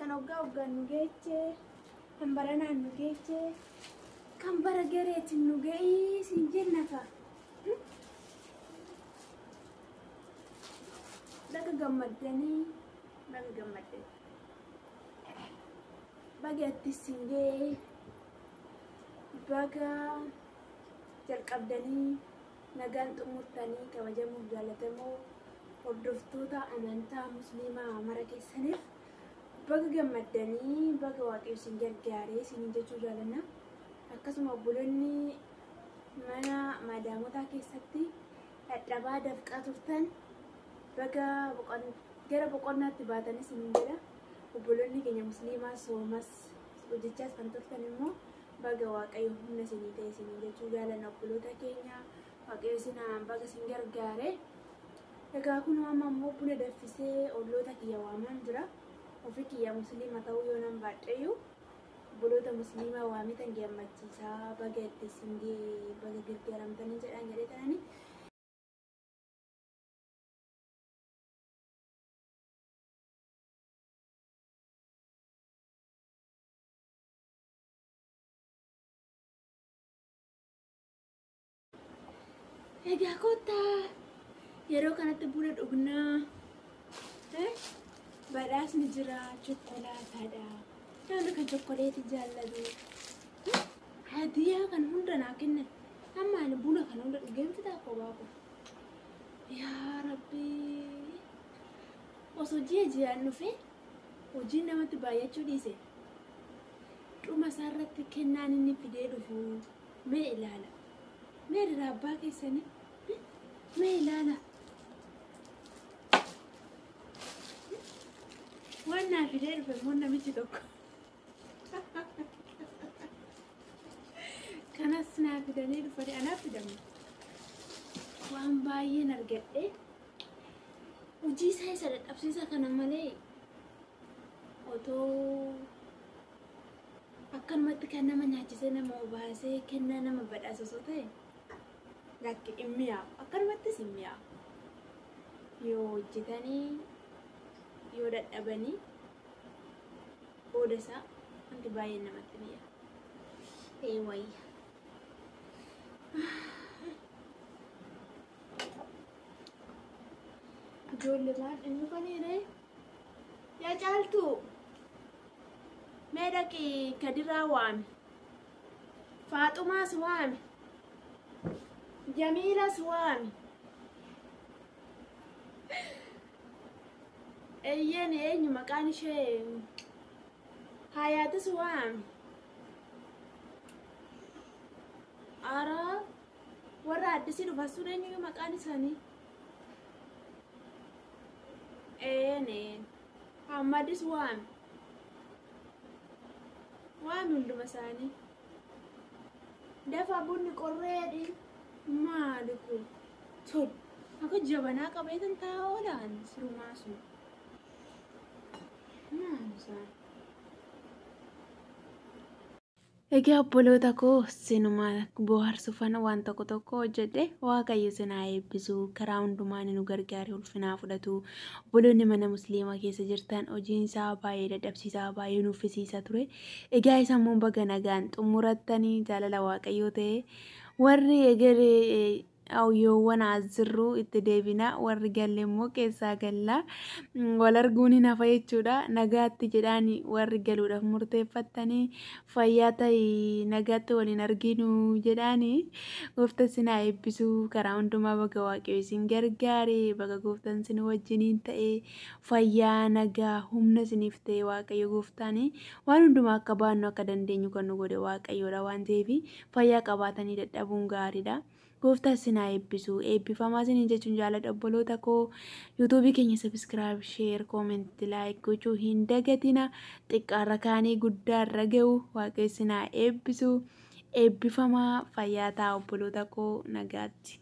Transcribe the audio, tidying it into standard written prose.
Kan hoggaa hoggaan nu geechee, kan baranaan nu geechee, kan bara gareetiin nu ga'ii siin jenna ka. Baga gammaddanii, baga gammaddanii. Baga itti siin ga'ee, baga jalqabdanii nagaan xumurtanii kabajamuuf jaallatamoo hordoftoota amantaa musliimaa mara keessaniif baga gammaddanii baga waaqayyo isin gargaaree isiniin jechuu jaalanna. Akkasuma obboloonni mana maadaamotaa keessatti dhadhabaa dafqaa turtan baga gara boqonnaatti baatanii isiniin jedha. Obboloonni keenya musliimaa soomas hojjechaas kan turtan immoo baga waaqayyo humna isinii ta'e isiniin jechuu jaalanna obboloota keenya waaqayyo isin baga isin gargaare. Egaa kun amma immoo buna danfisee olloota kiyya waamaan jira. Ofii kiyya musliima ta'uu yoo nan baadheyyuu obboloota musliimaa waamitan gammachiisaa baga itti isin ga'e baga gargaaramtanii jedhaan jedhee tanani. Egaa kottaa yeroo kanatti buna dhugnaa. Badhaasni jira chokkolaataadha. Namni kan chokkoleetii jaallatu. Hadiyaa kan hunda naa kennan. Amma ani buna kana hunda dhugeen fixaa kophaa koo. Yaa Rabbi. Osoo ji'a ji'aan dhufee hojiin namatti baay'achuu dhiise. Dhuma isaarratti kennaan inni fidee dhufu mee ilaala. Mee irraa abbaa keessanii mee ilaala. Waan naa fidee dhufe immoo namichi tokko. Kanas naa fidanii dhufanii anaaf fidamu. Waan baay'een argadhe. Hojii isaa isa dadhabsiisa kana malee otoo akkanumatti kan nama nyaachisee nama obaasee kennaa nama badhaasa osoo ta'e lakki hin mi'aawu. Akkanumattis hin mi'aawu. Yoo hojjetanii yoo dadhabanii booda isaa wanti baay'een namatti mi'aawa. Ee wayya. Ijoollee maal inni kaniire? Yaa caaltuu! Mee dhaqii Kadiraa waami. Faaxumaas waami. Jamiilas waami. Eeyyeen eenyu maqaan ishee Hayaatis waami. Araa warra addisii dhufan sun eenyu maqaan isaanii? Een een. Hammadis waami. Waami hunduma isaanii. Dafa bunni qorreedhi. Maali kun? Tol. Akka jabanaa qabeetan taa'aa oolaan sirumaa sun. Maali isaan? Egaa obboloota koo sinuma bohaarsuufan waan tokko tokko hojjedhe waaqayyo isin haa eebbisu karaa hundumaan nu gargaare ulfinaa fudhatu obboloonni mana musliimaa keessa jirtan hojiin isaa baay'ee dadhabsiisaa baay'ee nuffisiisaa ture egaa isa immoo baga nagaan xumurattanii jaalala waaqayyoo ta'e warri egeree Awyoowwan as jirru itti deebina warri galle immoo keessaa galla wal arguun hin hafa jechuudha nagaatti jedhaani warri galuudhaaf murteeffattanii fayyaa ta'i nagaatti waliin arginu jedhaani gooftan sin haa eebbisu karaa hundumaa baga waaqayyo isin gargaare baga gooftan sin wajjiniin ta'e fayyaa nagaa humna isiniif ta'e waaqayyo gooftaani waan hundumaa akka baannu akka dandeenyu kan nu godhe waaqayyoodha waan ta'eef fayyaa qabaatanii dadhabuun gaariidha. Gooftaan sin haa eebbisu. Eebbifamaa isiniin jechuun jaaladha obboloota koo. Yuutuubii keenya subscribe, share, comment, like gochuu hin dagatina. Xiqqaarra kaanii guddaarra ga'u. Waaqayyo sin haa eebbisu. Eebbifamaa fayyaa ta'a obboloota koo nagaatti.